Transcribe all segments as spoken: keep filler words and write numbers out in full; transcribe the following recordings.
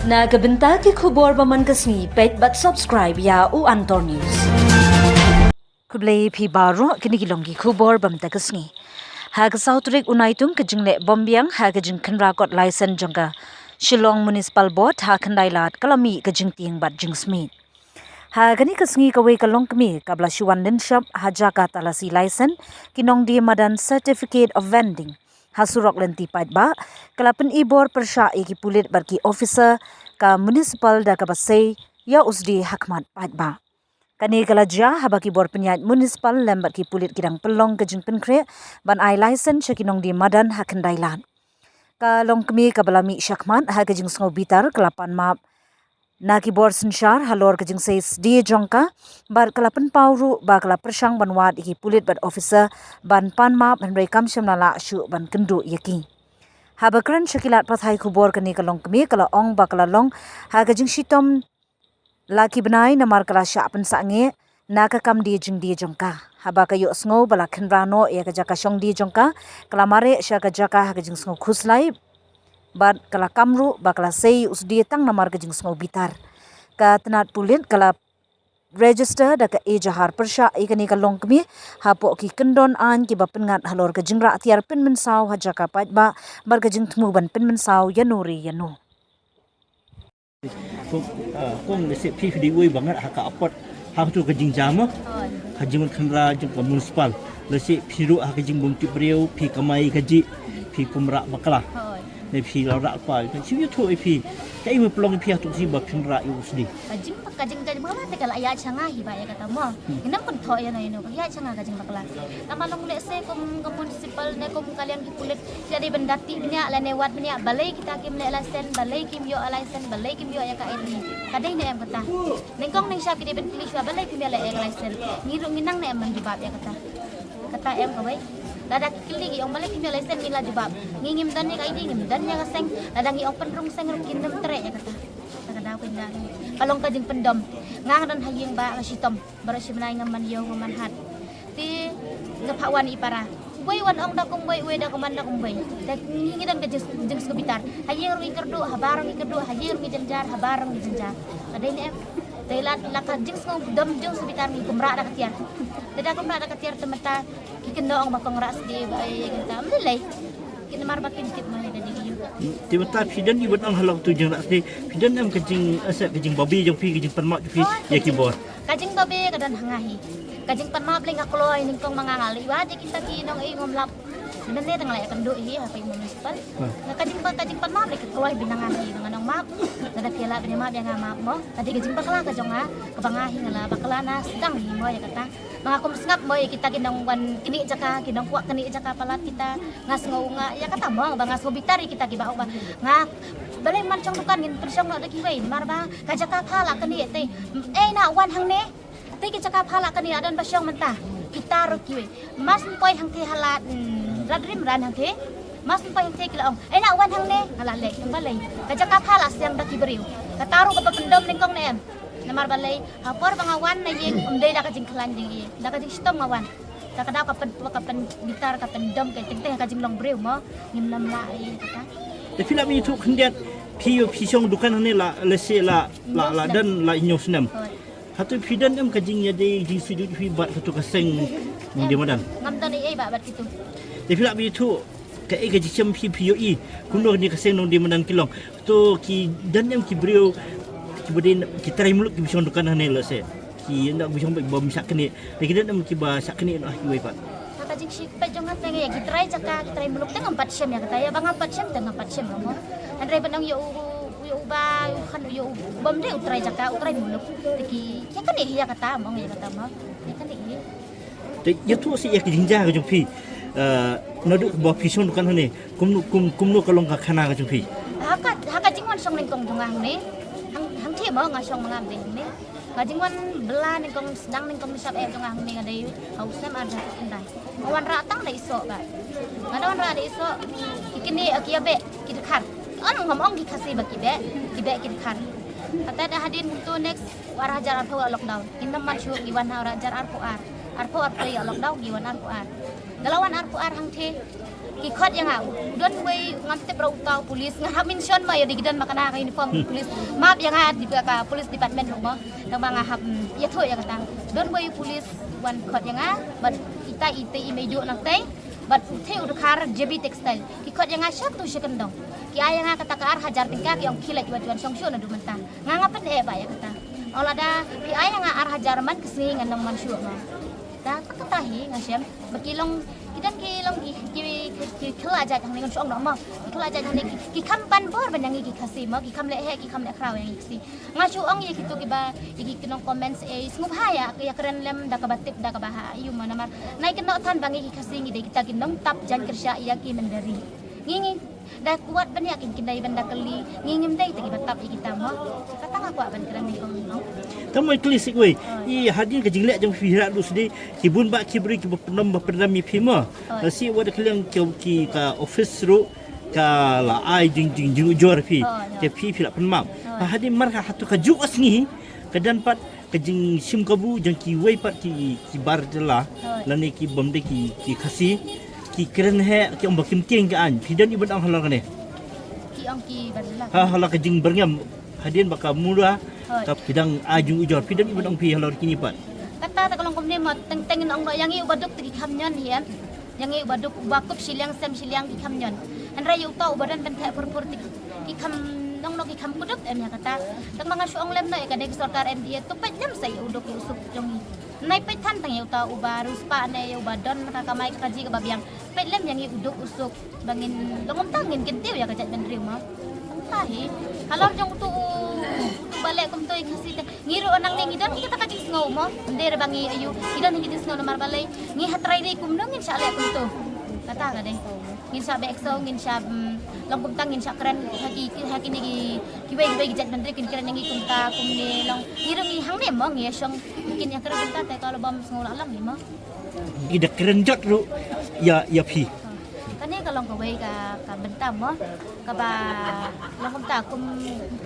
Na ka bynta ki khubor ba man ka sngi, peit bad subscribe ïa u Antor News. Khublei phi baroh, kine ki long ki khubor ba man ka sngi. Ha ka saw tarik u Naitung, ka jingleh bom biang ha ka jingkhynra kot license jong ka Shillong Municipal Board ha Khyndailad ka la mih ka jingtieng bad jingsmit. Ha kane ka sngi, kawei ka longkmie kaba la shu wan lynshop ha jaka talasi license, ki nongdie madan, certificate of vending, ha surok lynti paidbah, ka la pynibor pyrshah ïa ki pulit bad ki officer ka municipal da kaba sei ïa u sdie ha khmat paidbah. Kane ka la jia haba ki bor pynïaid municipal lem bad ki pulit ki dang pynlong ka jingpynkhreh ban ai license sha ki nongdie madan ha Khyndailad. Ka longkmie kaba la mih shakhmat ha ka jingsngew bitar ka la pan map na ki bor synshar halor ka jingsei sdie jong ka, bad ka la pynpaw ruh ba ka la pyrshang ban wad ïa ki pulit bad officer ban pan map, hynrei kam shym la lah shuh ban kynduh ïa ki. Haba kren sha ki lad pathai khubor, kane ka longkmie ka la ong ba ka la long ha ka jingshitom la ki bnai namar ka la shah pynsangeh na ka kam die jingdie jong ka. Haba ka ïohsngew ba la khynra noh ïa ka jaka shong die jong ka, ka la mareh sha ka jaka ha ka jingsngew khuslai, bad ka la kam ruh ba ka la sei u sdie tang namar ka jingsngew bitar. Ka tnat pulit ka la register da ka ejahar pyrshah ïa kane ka longkmie hapoh ki kyndon aiñ kiba pynngat halor ka jingrah tiar pynmynsaw ha jaka paidbah bad ka jingthmu ban pynmynsaw ïano re ïano. Kong, ah, kong, lehse phi phi dei uwei ba ngat ha ka apot ha kato ka jingjia mo, ha jingwan khynra jong ka municipal. Lehse phi ruh ha ka jingbymtip briew phi kamai kajih, phi kum rah bakla. Ne phi la rah pa, kan shu ïathuh ïa phi. Kaei ba pynlong ïa phi hato ka sngi ba phin rah ïa u sdie? Ka jing, ka jing, ka jing ba te ka la ïaid sha nga hi ba ïa kata mo. Ngim pynthok ïa no ïa no, ka ïaid sha nga ka jing bakla. Tang ba long lehse kum ka municipal ne kum ka liang ki pulit, ki la dei ban da tih bniah lane wad bniah balei kita kim leh license, balei kim ïoh license, balei kim ïoh ïa ka I D. Ka dei ne em kata? Nyngkong nyngshap ki dei ban kylli shuwa balei kim ïoh leh ïa ka license. Ngi ruh ngi nang ne em ban jubab ïa kata? Kata em kawei. Lada ki kylli ngi ong balei kim ïoh license, ngi la jubab ngi ngim don ïa ka I D, ngim don ïa ka seng. Lada ngi ong pynrung seng ruh kin ym treh ïa kata. Kata ka daw pynda. Ka long ka jingpyndom. Nga nga don ha ïing ba nga shitom. Baroh shi bnai ngam man ïew ngam man hat. Te nga phah wan i para. Uwei wan ong da kumwei, uwei da kumman da kumwei. Te ngi ngi don ka jing, jingsngewbitar. Ha ïing ruh ngi kyrduh, ha bar ruh ngi kyrduh, ha ïing ruh ngi jynjar, ha bar ruh ngi jynjar. Ka dei ne em? Te la, la ka jingsngew dom jingsngewbitar ngi kum rah da ka tiar. Te da kum rah da ka tiar te mynta ki kynnoh ong ba kong rah sdie ba ei ei kynta. Ym lei. Kin namar ba kin tip mo ïa ka jingïoh. Te mynta phi don i ban ong halor tu jingrah sdie, phi don em ka jing, eh, sa ka jingbabe jong phi, ka jingpan map jong phi ïa ki bor? Ka jingbabe ka don ha nga hi. Ka jingpan map lei nga kloi nyngkong ma nga nga leh wad ïa kita ki nong ei ngam lap. Mynne tang leh kynduh hi ha ka municipal. Nga ka jingpan, ka jingpan map lei ka kloi bha na nga hi, nga nang map. Lada phi lah ban map ïa nga map mo. Ka dei ka jingbakla ka jong nga kaba nga hi nga la bakla na sdang hi mo ïa kata. Ma nga kum sngap mo ïa kita ki nongwan knieh jaka, ki nongkwah knieh jaka palat kita. Nga sngew nga ïa kata mo ba nga sngewbitar ïa kita kiba ong ba nga balei man shong dukan ngin pynshong noh da kiwei namar ba ka jaka pha la knieh te. Ei na wan hangne. Te ki jaka pha la knieh la don ba shong mynta. Kita ruh kiwei. Mas poi hangtei ha la, mm, rat rim ran hangtei. Mas poi hangtei ki la ong ei na wan hangne. Nga la leh, balei? Ka jaka pha la sdang da ki briew. Kata ruh kaba pyndom nyngkong ne em? Namar balei? Ha por ba nga wan na ïing ym dei da ka jingkhlaiñ jong i, da ka jingshitom nga wan. Da ka daw ka pyn, ka pynbitar, ka pyndom, ka teng teng ka jinglong briew mo. Ngim nam la i kata. Te phi lah ban ïathuh khyndiat, phi, phi shong dukan hangne la, lehse la, la, la don la hynñiew snem. Hato phi don em ka jingïadei jingsuidñiew phi bad kato ka seng nongdie madan? Ngam don ei ei ba bad kito. Te phi lah ban ïathuh kaei ka jingshem phi, phi ïohi kumno kane ka seng nongdie madan ki long? To ki don em ki briew kiba dei ki trai muluk kiba shong dukan hangne lehse? Ki ynda kiba shong beit bym shah knieh. Te ki don em kiba shah knieh noh kiwei pat? Ka jingsheptieng jong nga te ngi ïa ki trai jaka, ki trai muluk te ngam pat shem ïa kata, ïa ba ngam pat shem te ngam pat shem mo. Hynrei ban ong ïa u, ïa u ba, ïa u khan, ïa u bym dei u trai jaka, u trai muluk. Te ki, ki kane hi ïa kata mo, ïa kata mo. Ïa kane hi. Te ïathuh seh ïa ka jingjia ka jong phi. Eh, naduh ba phi shong dukan hangne, kumno, kum, kumno ka long ka khana ka jong phi? Ha ka, ha ka jingwan shong nyngkong jong nga hangne. Hang, hangtei mo nga shong ma nga bad hangne. Ka jingwan bylla nyngkong, sdang nyngkong shap eh jong nga hangne nga dei ha u snem ar hajar khyndai. Nga wanrah tang da i soh ba. Nga da wanrah da i soh. Ki kine, eh, ki ïa beh, ki dkhar. Ong ngam ong ki Khasi ba ki beh, ki beh ki dkhar. Kata da hadien kumto next u ar hajar arphew la lockdown. Ngim man shuh ngi wan ha u ar hajar arphew ar. Arphew arphew ïa lockdown ngi wan arphew ar. Nga la wan arphew ar hangtei. Ki khot ïa nga, don wei ngam tip ruh uta u police, nga hap mention ma ïa dei ki don ma kane ka uniform police. Map ïa nga di ka police department ruh ma. Tang ba nga hap, mm, ïathuh ïa kata. Don wei u police wan khot ïa nga bad ita ita i mei juk nangtei. Bad uta u dkhar J B Textile. Ki khot ïa nga sha tu sha kyndong. Ki ai ïa nga kata ka ar hajar tyngka, ki ong khie leit wat wan shong shuh naduh mynta. Nga nga pyneh ba ïa kata. Ong lada phi ai ïa nga ar hajar man ka sngi ngan nang man shuh ma. Da kata hi nga shem. Ba ki long, ki don ki long ki, ki, ki, ki khylla jait hangne ngan shu ong noh ma. Ki khylla jait hangne ki, ki kham ban bor ban ïa ngi ki Khasi ma. Ki kham leh heh, ki kham leh khraw ïa ngi ki Khasi. Nga shu ong ïa kito kiba, ïa ki nong comments, eh, sngewbha ïa, ïa kren lem da kaba tip da kaba ha ïu ma namar. Nai kynnoh than ba ngi ki Khasi ngi dei kita ki nongtap jaiñ kyrshah ïa ki mynder ri. Ngi ngi da kwah ban ïa ki kyndai ban da kylli, ngi ngim dei te kiba tap ïa kita mo. Kata nga kwah ban kren ïa ki nong. Te mo kylli sik wei. I hadien ka jingleh jong phi Hira Dusde, ki bun bah ki briew kiba pynrem ba pynrem ïa phi mo. Oi. Lashai wat da kylliang ki, ki ka office ruh ka la ai jing, jing, jingujor phi. Oi, oi. Te phi, phi la pynmap. Oi. Hadien mar ha, hato kajuh ka sngi ka don pat ka jingshim kabu jong kiwei pat ki, ki bar jylla. Oi. Lane ki bym dei ki, ki Khasi. Ki kren heh, ki ong ba kim tieng ka aiñ. Phi don i ban ong halor kane? Ki ong ki bar jylla. Ha, halor ka jingbyrngem hadien ba ka mura. Oi. Ka phi dang ai jingujor. Phi don i ban ong phi halor kine pat? Kata te ka long kumne mo, teng teng ong noh ïa ngi uba duk te ki kham ñion hi em. Ïa ngi uba duk, uba kup shiliang sem shiliang ki kham ñion. Hynrei ïa uta uba don pyntheh phur phur te ki kham, nong nong ki kham kuduk em ïa kata. Tang ma nga shu ong lem noh ïa ka dei ka sorkar M D A, to peit lem sa ïa u duk ïa u suk jong ngi. Nai peit than tang ïa uta uba riewspah ne ïa uba don ka kamai ka kaji kaba biang. Peit lem ïa ngi u duk u suk ba ngin long kumta ngin kyntiew ïa ka jaitbynriew mo. Kumta hi. Halor jong utu u, utu ba leh kumto ïa Khasi te. Ngi ruh nangne ngi don hi kata ka jingsngew mo. Ym dei re ba ngi aiu. Ngi don hi ka jingsngew namar balei ngi ha trai ri kumno ngin shah leh kumto. Kata ka dei. Ngin shah beh ksew, ngin shah, mm, long kumta ngin shah kren ha ki, ha kine ki, kiwei kiwei ki jaitbynriew kin kren ïa ngi kumta kumne long. Ngi ruh ngi hangne mo ngi ïa shong kin ïa kren kumta te ka la bym sngew la long hi mo. Ngi da kren jot ruh ïa, ïa phi. Kane ka long kawei ka, ka bynta mo. Kaba long kumta kum,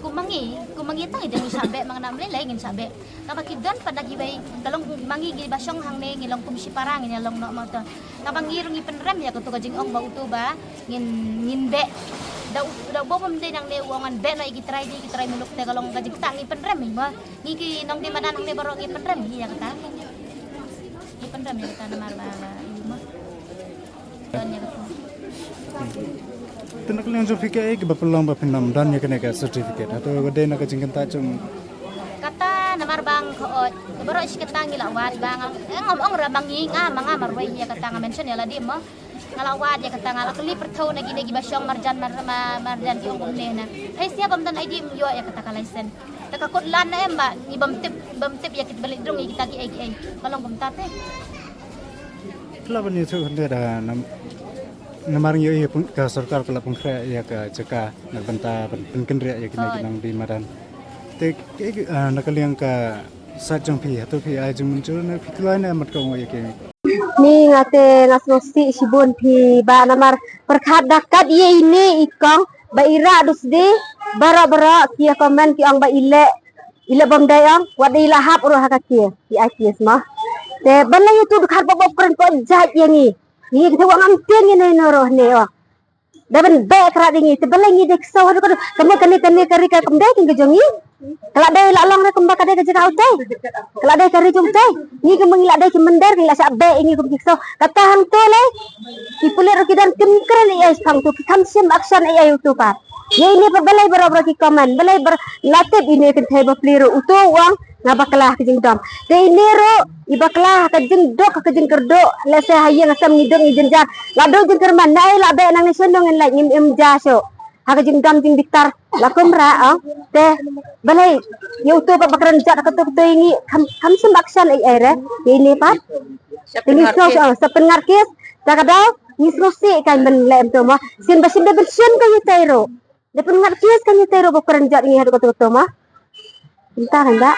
kum ma ngi, kum ma ngi tang i dei ngi shah beh ma nga nam lei lei ngin shah beh. Kaba ki don pat da kiwei ka long ma ngi kiba shong hangne ngi long kum shipara ngin ïa long noh mo to. Kaba ngi ruh ngi pynrem ïa kato ka jingong ba uto ba ngin, ngin beh. Da u, da u bym dei nangne u ong ngan beh noh ïa ki trai di ki trai muluk te ka long ka jingktah ngi pynrem hi mo. Ngi ki nongdie madan hangne baroh ngi pynrem hi ïa kata. Ngi pynrem ïa kata namar ba, ba, ïa mo. Don ïa kata. Te na ka liang jong phi kaei kaba pynlong ba phin ym don ïa kane ka certificate? Hato ka dei na ka jingkyntait jong? Kata namar ba nga khot, baroh shi katta ngi la wad ba nga, eh, ngam ong ra ba ngi nga, ma nga marwei ïa kata nga mention ïa lade mo. Nga la wad ïa kata, nga la kylli pyrthew na kine kiba shong marjan mar, ma-, marjan ki ong kumne na. Hei sia bym don I D ym ïoh ïa kata ka license. Te ka kut lan na em ba ngi bym tip, bym tip ïa kit ba leit drung ïa kita kiei kiei. Ka long kumta te. Kala ban ïathuh khyndiat da nam, namar ngi ïohi ka sorkar ka la pynkhreh ïa ka jaka na ka bynta ban pynkynriah ïa kine ki nongdie madan. Te, eh, na ka liang ka side jong phi, hato phi ai jingmynjur ne phi kloi ne mat ka ong ïa ki? Ni nga te nga sngewsih shibun phi Bah namar pyrkhat da kat ïa ine i kong ba i Rah Dusde baroh baroh ki ïa comment ki ong ba i leh, i leh bym dei ong, wat dei i la hap ruh ha ka case, i ai case mo. Te ban leh ïa utu u dkhar ba bok kren ko jait ïa ngi. Ngi te wa ngam tieng ïa ne no ruh ne ong. Da ban beh krad ïa ngi, te balei ngi dei ksew haduh kaduh. Kane, kane, kane ka ri ka kam dei kin ka jong ngi. Ka la dei la long re kumba ka dei ka jaka utei. Ka la dei ka ri jong utei. Ngi kumba ngi la dei ki mynder ngi la shah beh ïa ngi kum ki ksew. Kata hangto lei. Ki pulit ruh ki don kim kren ei ei shaphang uto, ki kham shim action ei ei uto pat. Ïa ine pat balei baroh baroh ki comment, balei bar-, la tip ine kynthei bapli ruh uto u ong. Nga bakla ha ka jingdom. Te ine ruh i bakla ha ka jingduk ha ka jingkyrduh. Lehse ha ïing ha sem ngi duk ngi jynjar. La duk jingkyrmen. Naei la beh nangne shen dong ngin leit ngim im ja shuh. Ha ka jingdom jingbitar. La kumra ong. Te balei ïa uto pat ba kren jot ha kato kato ïa ngi kham, kham shim action ei ei re. Ïa ine pat. Te ngi sngew shuh, sa pynngat case. Sa ka daw ngi sngewsih kan ban leh em to mo. Sien ba sien da ban sien ka ïa tei ruh. Da pynngat case kan ïa tei ruh ba kren jot ïa ngi haduh kato kato mo. Kumta kan da.